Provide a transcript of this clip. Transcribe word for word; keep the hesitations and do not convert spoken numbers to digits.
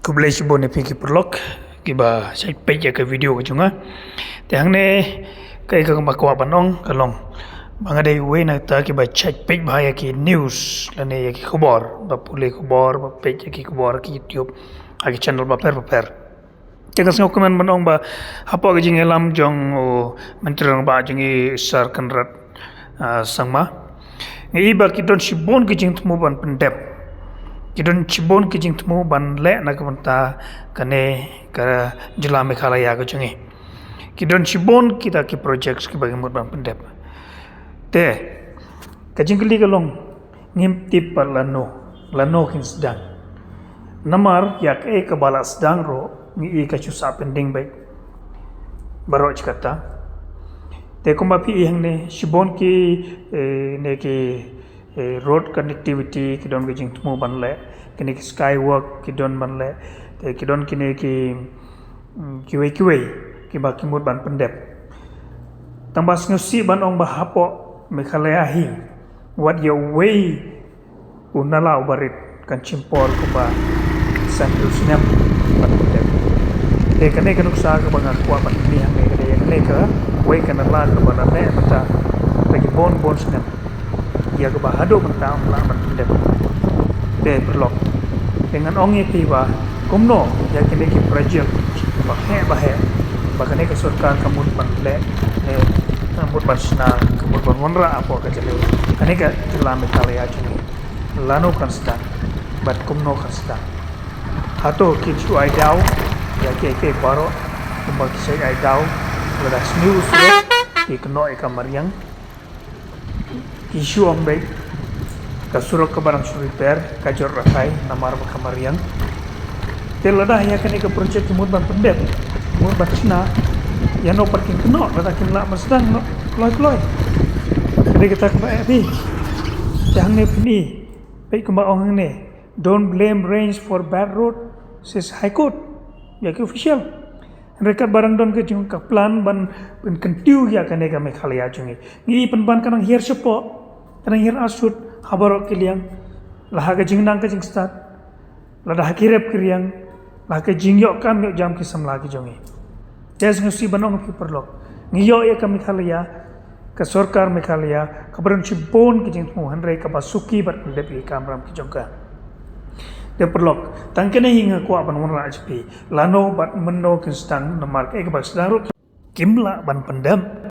Khublei shibun ïa phi ki paralok kiba shait peit ïa ka video ka jong nga. Te hangne kaei kaba nga kwah ban ong ka long ba nga dei uwei na kita kiba shait peit bha ïa ki news lane ïa ki khubor, ba pule khubor, ba peit ïa ki khubor ha ki YouTube, ha ki channel bapher bapher. Te nga sngewkmen ban ong ba hapoh ka jingïalam jong u Myntri Rangbah jong ngi, Sir Conrad, ah, Sangma, nga i ba ki don shibun ki jingthmu ban pyndep. Ki don shibun ki jingthmu ban leh na ka bynta kane ka jylla Meghalaya ka jong ngi. Ki don shibun kita ki projects kiba ki mut ban pyndep. Te ka jingkylli ka long, ngim tip pat lano, lano kin sdang. Namar ïa kaei kaba la sdang ruh ngi i ka shu sah pending beit baroh shi katta. Te kumba phi i hangne, shibun ki, eh, ne ki, eh, road connectivity ki don ka jingthmu ban leh, kine ki skywalk ki don ban leh, te ki don kine ki, mm, kiwei kiwei kiba ki mut ban pyndep. Tangba sngewsih ban ong ba hapoh Meghalaya hi wat ïa uwei u nala uba rit kan shim por kumba san hynriew snem ban pyndep. Te kane ka nuksa kaba nga kwah ban pyni hangne ka dei ïa kane kawei ka nala kaba la leh mynta la ki bun bun snem, ïa kaba haduh mynta ym lah ban pyndep. Te paralok, te ngan ong ïa phi ba kumno ïa kine ki project ba heh ba heh ba kane ka sorkar ka mut ban leh, eh, ka mut ban shna, ka mut ban wanrah hapoh ka jylla, kane ka jylla Meghalaya jong ngi. Lano kan sdang bad kumno kan sdang? Hato ki shu ai daw ïa kiei kiei baroh kumba ki shu ai daw, lada sniew surok ki kynnoh ïa ka mariang? Ki shu ong beit ka surok kaba dang shu repair ka jot rakhai namar ba ka mariang. Te lada ïa kane ka project ki mut ban pyndep, mut ban shna, ïano pat kin kynnoh lada kim lah ban sdang noh kloi kloi? Ka dei kata kaba eh phi. Te hangne phin i, peit kumba ong hangne, "Don't blame rains for bad road," says High Court ïa ki official. Hynrei katba dang don ka jong ka plan ban, ban kyntiew ïa kane ka Meghalaya jong ngi, ngi i pynban ka dang hiar shapoh, ka dang hiar arsut ha baroh ki liang, la ha ka jingnang ka jingstad, lada ha ki rep ki riang, la ha ka jingïoh kam ïoh jam ki samla ki jong ngi. Te sngewsih ban ong ki paralok, ngi ïoh ïa ka Meghalaya, ka sorkar Meghalaya kaba don shibun ki jingthmu, hynrei kaba suki bad pyndep ïa ki kamram ki jong ka. Te paralok, tang kane hi nga kwah ban wanrah jong phi, lano bad mynno kin sdang, namar kaei kaba sdang ruh kim lah ban pyndep.